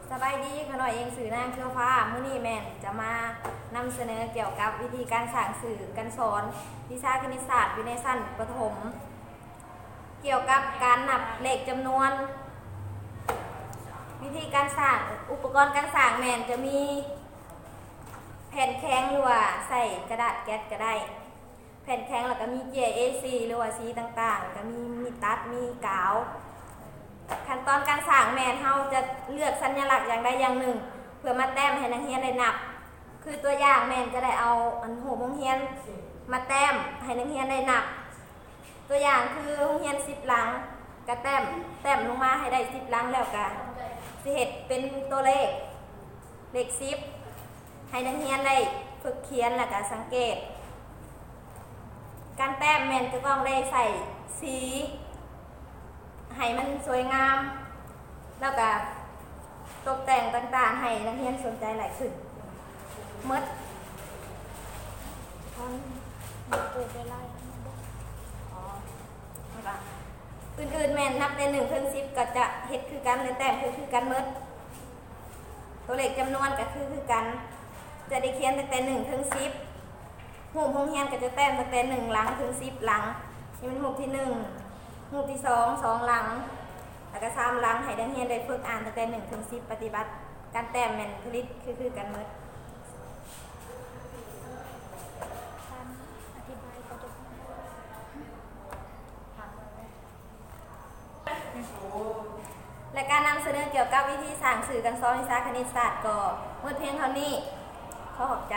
ສະບາຍດີ, ຂ້ານ້ອຍເອງຊື່ນາງເຂືອຟ້າ. ມື້ນີ້ແມ່ນຈະມານຳສະເໜີກ່ຽວກັບວິທີການສ້າງສື່ການສອນວິຊາຄະນິດສາດຢູ່ໃນຊັ້ນປະຖົມ ກ່ຽວກັບການນັບເລກຈຳນວນ. ວິທີການສ້າງ, ອຸປະກອນການສ້າງແມ່ນຈະມີແຜ່ນແຂງ ຫຼືວ່າໃຊ້ກະດາດແກັດກໍໄດ້. ແຜ່ນແຂງ ແລ້ວກໍມີເຈ້ຍເອສີ່ ຫຼືວ່າສີຕ່າງໆ, ກໍມີມີດຕັດ, ມີກາວ. ຂັ້ນຕອນການສ້າງແມ່ນເຮົາຈະເລືອກສັນຍະລັກຢ່າງໃດຢ່າງໜຶ່ງ ເພື່ອມາແຕ້ມໃຫ້ນັກຮຽນໄດ້ນັບ. ຄືຕົວຢ່າງແມ່ນຈະໄດ້ເອົາອັນຮູບໂຮງຮຽນມາແຕ້ມໃຫ້ນັກຮຽນໄດ້ນັບ. ຕົວຢ່າງຄືໂຮງຮຽນສິບຫຼັງ, ກະແຕ້ມ, ແຕ້ມລົງມາໃຫ້ໄດ້ສິບຫຼັງ ແລ້ວກະຊິເຮັດເປັນຕົວເລກ ເລກສິບ ໃຫ້ນັກຮຽນໄດ້ຝຶກຂຽນ ແລ້ວກະສັງເກດ. ການແຕ້ມແມ່ນຈະຕ້ອງໄດ້ໃຊ້ສີໃຫ້ມັນສວຍງາມ ແລ້ວກະຕົບແຕ່ງຕ່າງໆ ໃຫ້ນັກຮຽນສົນໃຈຫຼາຍຂຶ້ນໝົດ. ອື່ນໆແມ່ນນັບແຕ່ໜຶ່ງເຖິງສິບ ກໍຈະເຮັດຄືກັນ ແລະ ແຕ້ມຄື ຄືກັນໝົດ. ຕົວເລກຈຳນວນກໍຄື ຄືກັນ, ຈະໄດ້ຂຽນຕັ້ງແຕ່ໜຶ່ງເຖິງສິບ. ຮູບໂຮງຮຽນກໍຈະແຕ້ມຕັ້ງແຕ່ໜຶ່ງຫຼັງເຖິງສິບຫຼັງ. ນີ້ແມ່ນຮູບທີໜຶ່ງ, ຮູບທີສອງ ສອງຫຼັງ ແລ້ວກໍສາມຫຼັງ, ໃຫ້ນັກຮຽນໄດ້ຝຶກອ່ານຕັ້ງແຕ່ໜຶ່ງເຖິງສິບ. ປະຕິບັດການແຕ້ມແມ່ນຜະລິດຄື ຄືກັນໝົດ. ແລະ ການນຳສະເໜີກ່ຽວກັບວິທີສ້າງສື່ການສອນວິຊາຄະນິດສາດກໍໝົດພຽງເທົ່ານີ້. ຂໍຂອບໃຈ.